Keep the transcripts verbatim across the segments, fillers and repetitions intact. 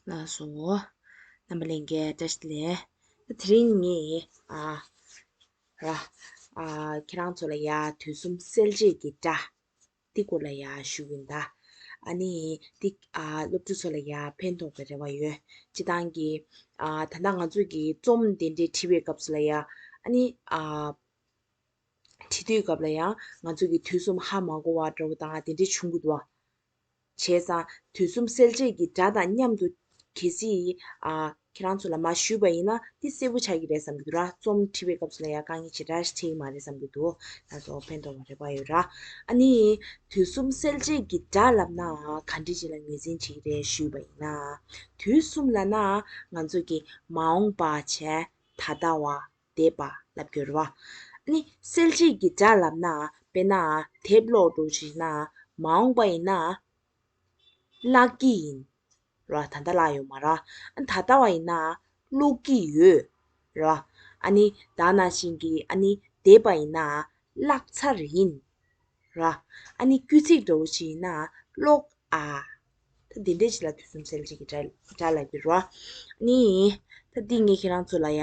ལགས་སོ། རྣམ་པ་ལྷན་རྒྱས་བཀྲ་ཤིས་བདེ་ལེགས། ད་དེ་རིང་ངས་ཨ་ར་ཨ་ཁྱེད་རང་ཚོ་ལ་ཡ་དུས་གསུམ་གསལ་བྱེད་ཀྱི་སྒྲ་འདི་སྐོར་ལ་ཡ་ཞུ་གི་ཡིན་ད། ཨ་ནི་འདི་ཨ་སློབ་ཕྲུག་ཚོ་ལ་ཡ་ཕན་ཐོགས་པའི་རེ་བ་ཡོད། སྤྱིར་བཏང་གི་ཨ་ད་ལྟ་ང་ཚོ་གི་རྩོམ་དེ་འདྲའི་བྲིས་པའི་སྐབས་སུ་ལ་ཡ་ཨ་ནི་ཨ་བྲིས་དུས་སྐབས་ལ་ཡང་ང་ཚོ་གི་དུས་གསུམ་ཧ་མ་གོ་བ་འདྲ་བོ་དང་དེ་འདྲ་བྱུང་གི་འདུག་བ། བྱས་ཙང་དུས་གསུམ་གསལ་བྱེད་ཀྱི་སྒྲ་དང་མཉམ་དུ་གལ་སྲིད་ཨ་ཁྱེད་རང་ཚོ་ལ་མར་ཞུས་པ་ཡིན་ན་དེ་གསལ་པོ་ཆགས་ཀྱི་རེད་བསམ་གྱི་འདུག་ར། རྩོམ་བྲིས་པའི་སྐབས་སུ་ལ་ཡང་དཀའ་ངལ་ཞེ་དྲག་ཞིག་འཕྲད་ཀྱི་མ་རེད་བསམ་གྱི་འདུག་ད་གཙོ་བོ་ཕན་ཐོགས་པ་རེད་པ་ཡོད་ར། ཨ་ནི་དུས་གསུམ་གསལ་བྱེད་ཀྱི་སྒྲ་ལབ་ན་ག་འདྲ་ཅིག་ལ་ངོས་འཛིན་བྱེད་ཀྱི་རེད་ཞུས་པ་ཡིན་ན། དུས་གསུམ་ལབ་ན་ང་ཚོ་གི་མ་འོངས་པ་བྱས་ད་ལྟ་བ། འདས་པ་ལབ་ཀྱི་ཡོད་རེད་བ། ཨ་ནི་གསལ་བྱེད་ཀྱི་སྒྲ་ལབ་ན་དཔེར་ན་དེབ་ཀློག་འགྲོ་བཞིན་ན་མ་འོངས་པ་ཡིན་ན་བཀླག་གི་ཡིན་ར། ད་ལྟ་བཀླགས་ཡོད་མ་རེད། ཨ་ནི་ད་ལྟ་བ་ཡིན་ན་ཀློག་གི་ཡོད་ར། ཨ་ནི་ད་ནང་བཞིན་གྱི་ཨ་ནི་འདས་པ་ཡིན་ན་བཀླགས་ཚར་ཡིན་ར། ཨ་ནི་སྐུལ་ཚིག་འདྲ་བོ་ཞིག་ཡིན་ན་ཀློག་ཨ། ད་འདི་འདྲས་ཞིག་ལ་དུས་གསུམ་གསལ་བྱེད་ཀྱི་སྒྲ་སྒྲ་ལབ་ཀྱི་རེད་བ། ནི། ད་འདི་ངས་ཁྱེད་རང་ཚོ་ལ་ཡ།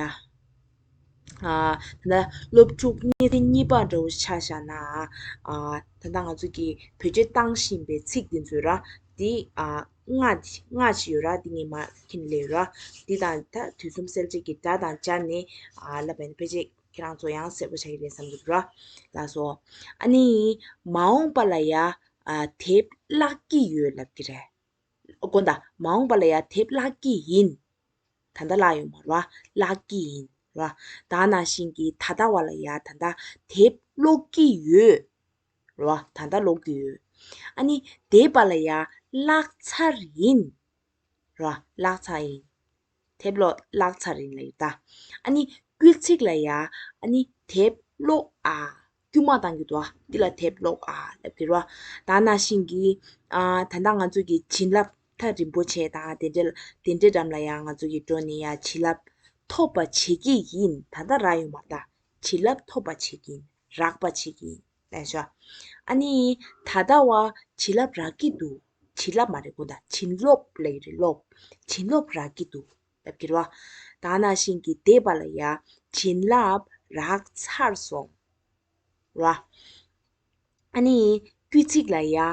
ཨ་ད་ལྟ་སློབ་ཕྲུག་སྙན་ཚིག་གཉིས་པ་འདྲ་བོ་ཆ་བཞག་ན། ཨ་ད་ལྟ་ང་ཚོ་གིས་བེད་སྤྱོད་བཏང་བཞིན་པའི་ཚིག་འདི་ཚོ་ར། འདི་ཨ་སྔགས་སྔགས་ཤིག་ཡོད་ར། འདི་ངས་མར་ཁྱེར་ནས་སླེབས་ཡོད་ར། འདི་དང་ད་དུས་གསུམ་གསལ་བྱེད་ཀྱི་སྒྲ་དང་སྦྱར་ནས་ཨ་ལབ་པ་ཡིན་ན་ཕལ་ཆེར་ཁྱེད་རང་ཚོ་ཡང་གསལ་པོ་ཆགས་ཀྱི་རེད་བསམ་གྱི་འདུག་ར། ལགས་སོ། ཨ་ནི་མ་འོངས་པ་ལ་ཡ། ཨ་དེབ་བཀླག་གི་ཡོད་ལབ་ཀྱི་རེད། དགོངས་དག་མ་འོངས་པ་ལ་ཡ་དེབ་བཀླག་གི་ཡིན། ད་ལྟ་བཀླགས་ཡོད་མ་རེད་བ། བཀླག་གི་ཡིན་ར། ད་ནང་བཞིན་གྱི་ད་ལྟ་བ་ལ་ཡ་ད་ལྟ་དེབ་ཀློག་གི་ཡོད་ར། ད་ལྟ་ཀློག་གི་ཡོད། ཨ་ནི་འདས་པ་ལ་ཡ་བཀླགས་ཚར་ཡིན་ར། བཀླགས་ཚར་ཡིན། དེབ་ཀློག་བཀླགས་ཚར་ཡིན་ལབ་ཡོད་ད། ཨ་ནི་སྐུལ་ཚིག་ལ་ཡ་ཨ་ནི་དེབ་ཀློག་ཨ། དཀྱུས་མ་བཏང་གི་འདུག་ཨ། འདི་ལ་དེབ་ཀློག་ཨ་ལབ་ཀྱི་རེད་བ། ད་ནང་བཞིན་གྱི་ཨ་ད་ལྟ་ང་ཚོ་གི་བྱིན་རླབས་ད་རིན་པོ་ཆེ་དང་དེ་འདྲ་དེ་འདྲའི་འགྲམ་ལ་ཡ་ང་ཚོ་གི་འགྲོ་ནས་ཡ་བྱིན་རླབས་ཐོབ་པ་བྱེད་ཀྱི་ཡིན། ད་ལྟ་རག་ཡོད་མ་རེད་ད། བྱིན་རླབས་ཐོབ་པ་བྱེད་ཀྱི་ཡིན། རག་པ་བྱེད་ཀྱི་ཡིན། ལགས་སོ། ཨ་ནི་ད་ལྟ་བ་བྱིན་རླབས་རག་གི་འདུག་བྱིན་རླབས་མ་རེད་གོ། ད་བྱིན་རླབས་ལབ་ཀྱི་རེད། རླབས། བྱིན་རླབས་རག་གི་འདུག་ལབ་ཀྱི་རེད་བ། ད་ནང་བཞིན་གྱི་འདས་པ་ལ་ཡ་བྱིན་རླབས་རག་ཚར་སོང་ར། ཨ་ནི་སྐུལ་ཚིག་ལ་ཡ་ཨ་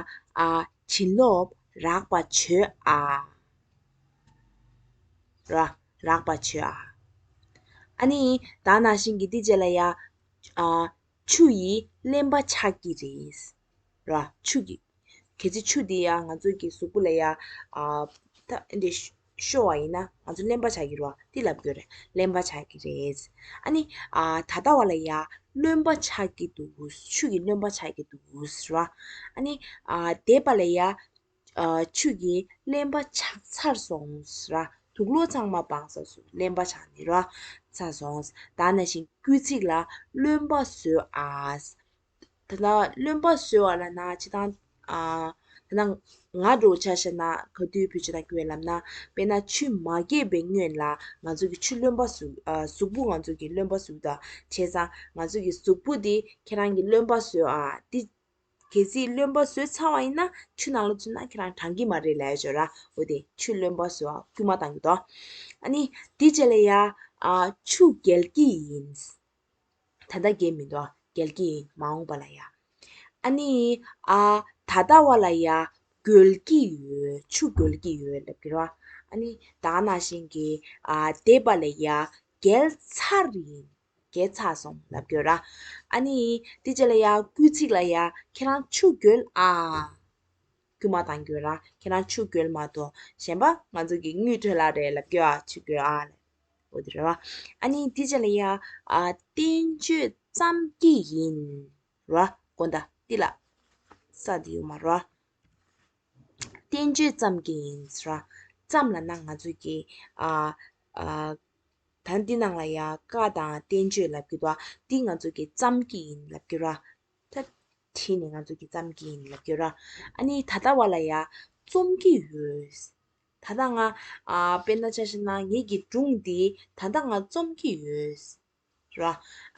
བྱིན་རླབས་རག་པ་བྱོས་ཨ། ར། རག་པ་བྱོས་ཨ། ཨ་ནི་ད་ནང་བཞིན་གྱི་འདི་རྗེས་ལ་ཡ། ཨ་ཆུ་ཡིས་རློན་པ་ཆགས་ཀྱི་རེད། ར། ཆུ་གི་གལ་སྲིད་ཆུ་འདི་ཡ་ང་ཚོ་གི་གཟུགས་པོ་ལ་ཡ། ཨ་ད་འདི་ཤོར་བ་ཡིན་ན་ང་ཚོ་རློན་པ་ཆགས་ཀྱི་རེད་བ། འདི་ལབ་དགོས་རེད། རློན་པ་ཆགས་ཀྱི་རེད། ཨ་ནི་ཨ་ད་ལྟ་བ་ལ་ཡ་རློན་པ་ཆགས་ཀྱི་འདུག་ཆུ་གིས་རློན་པ་ཆགས་ཀྱི་འདུག་ར། ཨ་ནི་ཨ་འདས་པ་ལ་ཡ། ཨ་ཆུ་གིས་རློན་པ་ཆགས་ཚར་སོང་ར། དུག་ལོག་ཚང་མ་སྦངས་ཚར་སོང་། རློན་པ་ཆགས་ནས་ར། ཚར་སོང་། ད་ནང་བཞིན་སྐུལ་ཚིག་ལ་རློན་པ་བཟོས་ཨ། ད་ལྟ་རློན་པ་བཟོས་པ་ལབ་ན་སྤྱིར་བཏང་ཨ་ད་ལྟ་ང་འདྲ་བོ་ཆ་བཞག་ན་ག་དུས་བེད་སྤྱོད་གཏང་གི་ཡོད་ལབ་ན། དཔེར་ན་ཆུ་མ་རྒྱས་པའི་སྔོན་ལ་ང་ཚོ་གི་ཆུ་རློན་པ་བཟོ། ཨ་གཟུགས་པོ་ང་ཚོ་གི་རློན་པ་བཟོ་དང་། བྱས་ཙང་ང་ཚོ་གི་གཟུགས་པོ་འདི་ཁྱེད་རང་གིས་རློན་པ་བཟོས་ཨ། འདི་གལ་སྲིད་རློན་པ་བཟོས་ཚར་བ་ཡིན་ན་ཆུ་ནང་ལ་ཚུད་ན་ཁྱེད་རང་གྲང་གི་མ་རེད་ལབ་ཡ་ཅིག་ཡོད་ར། འོ་དེ་ཆུ་རློན་པ་བཟོས་ཨ་སྐུལ་མ་བཏང་གི་འདུག་ཨ་ནི་འདི་རྗེས་ལ་ཡ་ཨ་ཆུ་རྒྱལ་གྱི་ཡིན། ད་ལྟ་རྒྱལ་མི་འདུག་ཨ། རྒྱལ་གྱི་ཡིན། མ་འོངས་པ་ལ་ཡ། ཨ་ནི་ཨ་ད་ལྟ་བ་ལ་ཡ་རྒྱལ་གྱི་ཡོད། ཆུ་རྒྱལ་གྱི་ཡོད་ལབ་ཀྱི་རེད་བ། ཨ་ནི་ད་ནང་བཞིན་གྱི་ཨ་འདས་པ་ལ་ཡ་རྒྱལ་ཚར་ཡིན། རྒྱལ་ཚར་སོང་ལབ་ཀྱི་ཡོད་ར། ཨ་ནི་དེ་རྗེས་ལ་ཡ་སྐུལ་ཚིག་ལ་ཡ་ཁྱེད་རང་ཆུ་རྒྱལ་ཨ། སྐུལ་མ་བཏང་གི་ཡོད་ར། ཁྱེད་རང་ཆུ་རྒྱལ་མ་གཏོགས་གཞན་པ་ང་ཚོ་གི་དངུལ་འཕྲོ་བརླག་རེད་ལབ་ཀྱི་ཡོད་ཨ། ཆུ་རྒྱལ་ཨ་ལབ། འོ་དེ་རེད་བ། ཨ་ནི་དེ་རྗེས་ལ་ཡ་ཨ་བསྟན་བཅོས་བརྩམས་ཀྱི་ཡིན་ར། དགོངས་དག་འདི་ལ་ས་འདི་ཡོད་མ་ར། བསྟན་བཅོས་བརྩམས་ཀྱི་ཡིན་ར། བརྩམས་ལབ་ན་ང་ཚོ་གི་ཨ་ཨ་ད་འདི་ནང་ལ་ཡ་བཀའ་དང་བསྟན་བཅོས་ལབ་ཀྱི་འདུག་ཨ། འདི་ང་ཚོ་གི་བརྩམས་ཀྱི་ཡིན་ལབ་ཀྱི་ར། ད་བྲིས་ནས་ང་ཚོ་གི་བརྩམས་ཀྱི་ཡིན་ལབ་ཀྱི་ར། ཨ་ནི་ད་ལྟ་བ་ལ་ཡ་རྩོམ་གྱི་ཡོད། ད་ལྟ་ང་ཨ་དཔེར་ན་ཆ་བཞག་ན་ངེད་ཀྱི་སྒྲུང་འདི་ད་ལྟ་ང་རྩོམ་གྱི་ཡོད་ར།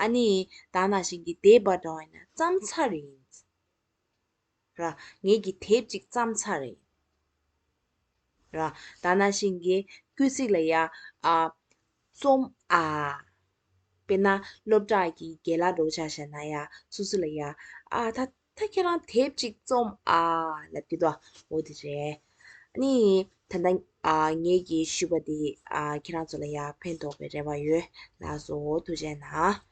ཨ་ནི་ད་ནང་བཞིན་གྱི་འདས་པ་འདྲ་བ་ཡིན་ན་བརྩམས་ཚར་ཡིན་ར། ངེད་ཀྱི་དེབ་ཅིག་བརྩམས་ཚར་ཡིན། ར། ད་ནང་བཞིན་གྱི་སྐུལ་ཚིག་ལ་ཡ། ཨ། རྩོམ་ཨ། དཔེར་ན་སློབ་གྲྭ་གི་རྒན་ལགས་འདྲ་བོ་ཆ་བཞག་ན་ཡ། སོ་སོ་ལ་ཡ། ཨ། ད་ད་ཁྱེད་རང་དེབ་ཅིག་རྩོམ་ཨ་ལབ་ཀྱི་འདུག་འོ་དེ་རེད། ཨ་ནི་ད་ལྟ་ཨ་ངེད་ཀྱིས་ཞུས་པ་དེ་ཨ་ཁྱེད་རང་ཚོ་ལ་ཡ་ཕན་ཐོགས་པའི་རེ་བ་ཡོད། ལགས་སོ། ཐུགས་རྗེ་གནང་།